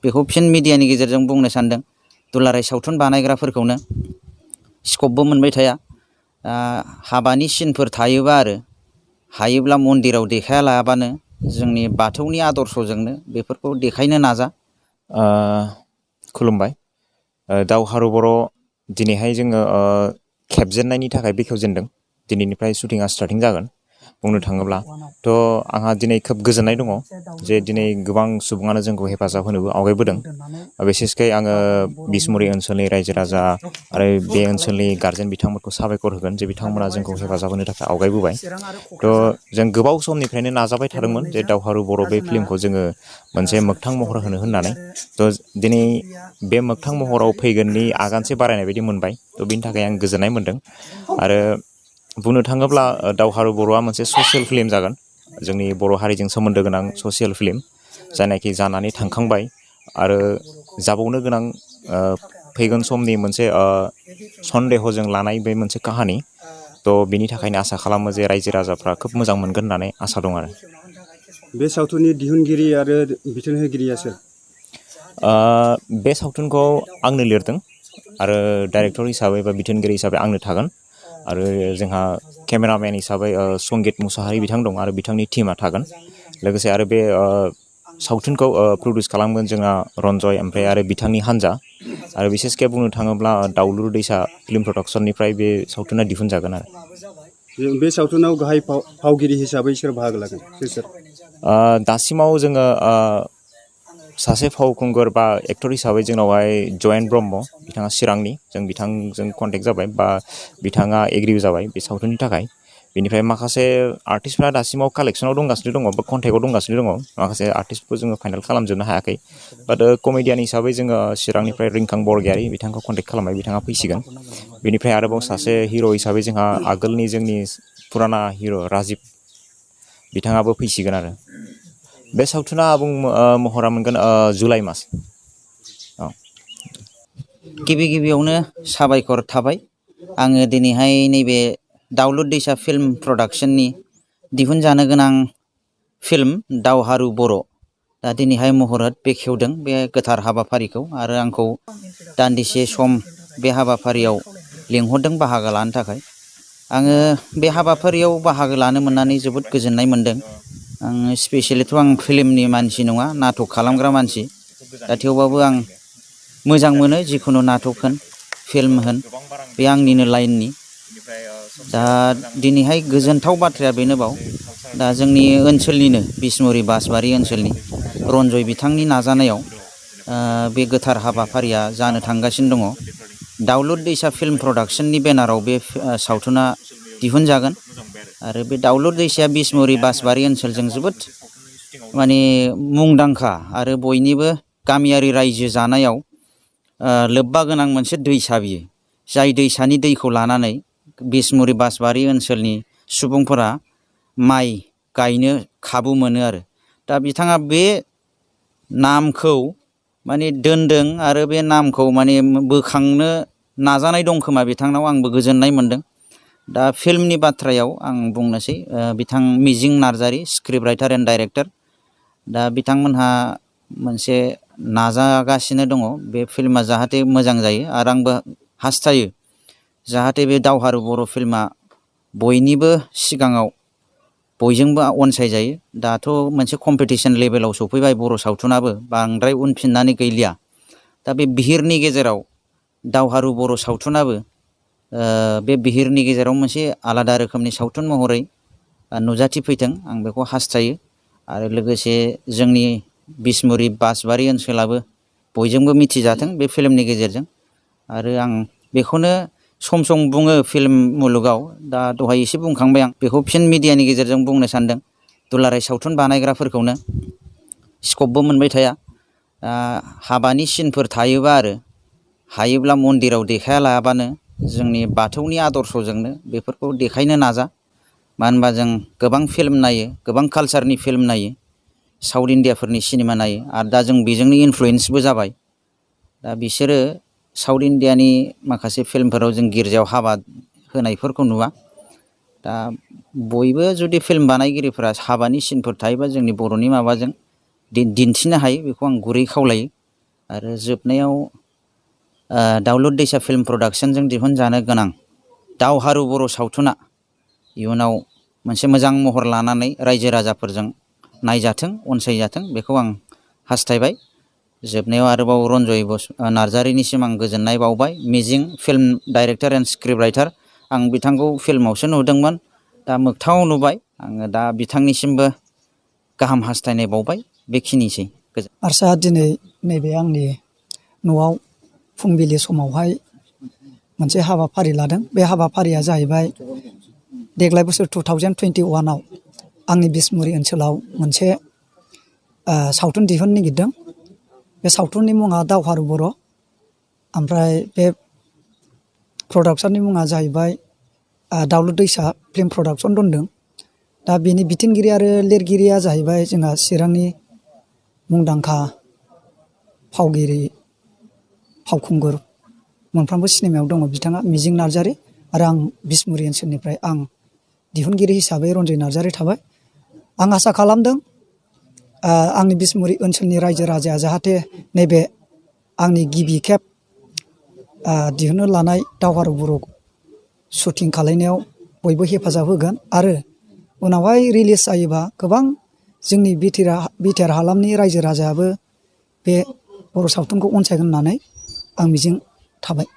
बेखौ फिन मिडियानि गेजेरजों बुंनो सानदों। दुलाराय सावथुन बानायग्राफोरखौनो स्कपबो मोनबाय थाया। हाबानि सिनफोर थायोबा आरो हायोब्ला मन्दिराव देखायालाबानो जोंनि बाथौनि आदर्शजोंनो बेफोरखौ देखायनो नाजा। खुलुमबाय। दावहारु बर' दिनैहाय जोङो खेबजेननायनि थाखाय बेखेवजेनदों। दिनैनिफ्राय शुटिंआ स्टार्टिं जागोन। बुंनो थाङोब्लाथ' आंहा दिनै खोब गोजोननाय दङ जे दिनै गोबां सुबुङानो जोंखौ हेफाजाब होनोबो आवगायबोदों। बिसेसकै आङो बिसमुरि ओनसोलनि रायजो राजा आरो बे ओनसोलनि गारजेन बिथांमोनखौ साबायखर होगोन जे बिथांमोना जोंखौ हेफाजाब होनो थाखाय आवगायबोबाय। थ' जों गोबाव समनिफ्रायनो नाजाबाय थादोंमोन जे दावहारु बर' बे फिल्मखौ जोङो मोनसे मोगथां महर होनो होननानै। थ' दिनै बे मोगथां महराव फैगोननि आगानसे बारायनाय बायदि मोनबाय। थ' बिनि थाखाय आं गोजोननाय मोनदों। आरो बुंनो थाङोब्ला दावहारु बर'आ मोनसे ससियेल फिल्म जागोन। जोंनि बर' हारिजों सोमोन्दो गोनां ससियेल फिल्म जायनाखि जानानै थांखांबाय आरो जाबावनो गोनां फैगोन समनि मोनसे सन्देहजों लानाय बे मोनसे काहानि। थ' बिनि थाखायनो आसा खालामो जे रायजो राजाफ्रा खोब मोजां मोनगोन होननानै आसा दं आरो। बे सावथुननि दिहुनगिरि आरो बिथोन होगिरिया सोर? बे सावथुनखौ आंनो लिरदों आरो डाइरेक्टर हिसाबै बा बिथोनगिरि हिसाबै आंनो थागोन। आरो जोंहा केमेरामेन हिसाबै संगित मुसाहारि बिथां दं आरो बिथांनि टिमा थागोन। लोगोसे आरो बे सावथुनखौ प्रडिउस खालामगोन जोंहा रन्जय ओमफ्राय आरो बिथांनि हान्जा। आरो बिसेसके बुंनो थाङोब्ला दाउलुर दैसा फिल्म प्रडाक्सननिफ्राय बे सावथुना दिहुनजागोन आरो। बे सावथुनाव गाहाय फावगिरि हिसाबै सोर बाहागो लागोन? सोर? दासिमाव जोङो सासे फावखुंगुर बा एक्टर हिसाबै जोंनावहाय जयेन्त ब्रह्म, बिथाङा चिरांनि। जों बिथांजों कन्टेक्ट जाबाय बा बिथाङा एग्रिबो जाबाय बे सावथुननि थाखाय। बेनिफ्राय माखासे आर्टिस्टफ्रा दासिमाव कालेक्सनाव दंगासिनो दङ बा कन्टेक्टआव दंगासिनो दङ। माखासे आर्टिस्टखौ जोङो फाइनेल खालामजोबनो हायाखै। बाट कमेडियान हिसाबै जोङो चिरांनिफ्राय रिंखां बरगयारि बिथांखौ कन्टेक्ट खालामबाय, बिथाङा फैसिगोन। बेनिफ्राय आरोबाव सासे हिर' हिसाबै जोंहा आगोलनि जोंनि फुराना हिर' राजिब, बिथाङाबो फैसिगोन आरो। बे सावथुना आबुं महरा मोनगोन जुलाइ मास। गिबियावनो साबायखर थाबाय। आङो दिनैहाय नैबे दाउलुर दैसा फिल्म प्रडाक्सननि दिहुनजानो गोनां फिल्म दावहारु बर' दा दिनैहाय महरत बेखेवदों बे गोथार हाबाफारिखौ आरो आंखौ दान्दिसे सम बे हाबाफारियाव लिंहरदों बाहागो लानो थाखाय। आङो बे हाबाफारियाव बाहागो लानो मोननानै जोबोद गोजोननाय मोनदों। आं स्पेसियेलिथ' आं फिल्मनि मानसि नङा, नाटक खालामग्रा मानसि। दा थेवबाबो आं मोजां मोनो जिखुनु नाटक होन फिल्म होन, बे आंनिनो लाइननि। दा दिनैहाय गोजोनथाव बाथ्राया बेनोबाव, दा जोंनि ओनसोलनिनो बिसमुरि बासबारि ओनसोलनि रन्जय बिथांनि नाजानायाव बे गोथार हाबाफारिया जानो थांगासिनो दङ। दाउलुर दैसा फिल्म प्रडाक्सननि बेनाराव बे सावथुना दिहुनजागोन। आरो बे दाउलुर दैसाया बिसमुरि बासबारि ओनसोलजों जोबोद माने मुंदांखा आरो बयनिबो गामियारि रायजो जानायाव लोब्बा गोनां मोनसे दैसा बियो। जाय दैसानि दैखौ लानानै बिसमुरि बासबारि ओनसोलनि सुबुंफोरा माइ गायनो खाबु मोनो आरो। दा बिथाङा बे नामखौ माने दोनदों आरो बे नामखौ माने बोखांनो नाजानाय दं खोमा बिथांनाव, आंबो गोजोननाय मोनदों। दा फिल्मनि बाथ्रायाव आं बुंनोसै, बिथां मिजिं Narzary script writer and director. दा बिथांमोनहा मोनसे नाजागासिनो दङ बे फिल्मा जाहाथे मोजां जायो। आरो आंबो हास्थायो जाहाथे बे दावहारु बर' फिल्मा बयनिबो सिगाङाव बयजोंबो अनसायजायो। दाथ' मोनसे कम्पिटिसन लेभेलाव सफैबाय बर' सावथुनाबो, बांद्राय उनफिननानै गैलिया। दा बे बिहिरनि गेजेराव दावहारु बर' सावथुनाबो बे बिहिरनि गेजेराव मोनसे आलादा रोखोमनि सावथुन महरै नुजाथिफैथों, आं बेखौ हास्थायो। आरो लोगोसे जोंनि बिसमुरि बासबारि ओनसोलाबो बयजोंबो मिथिजाथों बे फिल्मनि गेजेरजों। आरो आं बेखौनो सम सम बुङो फिल्म मुलुगाव, दा दहाय एसे बुंखांबाय आं, बेखौ फिन मिडियानि गेजेरजों बुंनो सानदों। दुलाराय सावथुन बानायग्राफोरखौनो स्कपबो मोनबाय थाया। हाबानि सिनफोर थायोबा आरो हायोब्ला मन्दिराव देखायालाबानो जोंनि बाथौनि आदर्शजोंनो बेफोरखौ देखायनो नाजा। मानो होनबा जों गोबां फिल्म नायो, गोबां कालचारनि फिल्म नायो, साउथ इन्डियाफोरनि सिनेमा नायो। आरो दा जों बेजोंनो इनफ्लुयेन्सबो जाबाय। दा बिसोरो साउथ इन्डियानि माखासे फिल्मफोराव जों गिर्जायाव हाबा होनायफोरखौ नुवा। दा बयबो जुदि फिल्म बानायगिरिफोरा हाबानि सिनफोर थायोबा जोंनि बर'नि माबाजों दिन्थिनो हायो, बेखौ आं गुरै खावलायो। आरो जोबनायाव दाउलुर दैसा फिल्म प्रडाक्सनजों दिहुनजानो गोनां दावहारु बर' सावथुना इयुनाव मोनसे मोजां महर लानानै रायजो राजाफोरजों नायजाथों अनसायजाथों बेखौ आं हास्थायबाय। जोबनायाव आरोबाव रन्जय नार्जारिनिसिम आं गोजोननाय बावबाय। मिजिं film director and script writer, आं बिथांखौ फिल्मावसो नुदोंमोन, दा मोगथाङाव नुबाय। आङो दा बिथांनिसिमबो गाहाम हास्थायनाय बावबाय। बेखिनिसै। आरसा दिनै नैबे आंनि न'आव फुंबिलि समावहाय मोनसे हाबाफारि लादों। बे हाबाफारिया जाहैबाय देग्लाय बोसोर 2021आव आंनि बिसमुरि ओनसोलाव मोनसे सावथुन दिहुननो नागिरदों। बे सावथुननि मुङा दावहारु बर'। ओमफ्राय बे प्रडाक्सननि मुङा जाहैबाय दाउलुर दैसा फिल्म प्रडाक्सन दोनदों। दा बेनि बिथोनगिरि आरो लिरगिरिया जाहैबाय जोंहा चिरांनि मुंदांखा फावगिरि फावखुंगुर मोनफ्रोमबो सिनेमायाव दङ बिथाङा मिजिं नार्जारि आरो आं बिसमुरि ओनसोलनिफ्राय आं दिहुनगिरि हिसाबै रन्जय नार्जारि थाबाय। आं आसा खालामदों आंनि बिसमुरि ओनसोलनि रायजो राजाया जाहाथे नैबे आंनि गिबि खेब दिहुननो लानाय दावहारु बर' शुटिं खालायनायाव बयबो हेफाजाब होगोन आरो उनावहाय रिलिज जायोबा गोबां जोंनि बिटिआर हालामनि रायजो राजायाबो बे बर' सावथुनखौ अनसायगोन होननानै आं मिजिं थाबाय।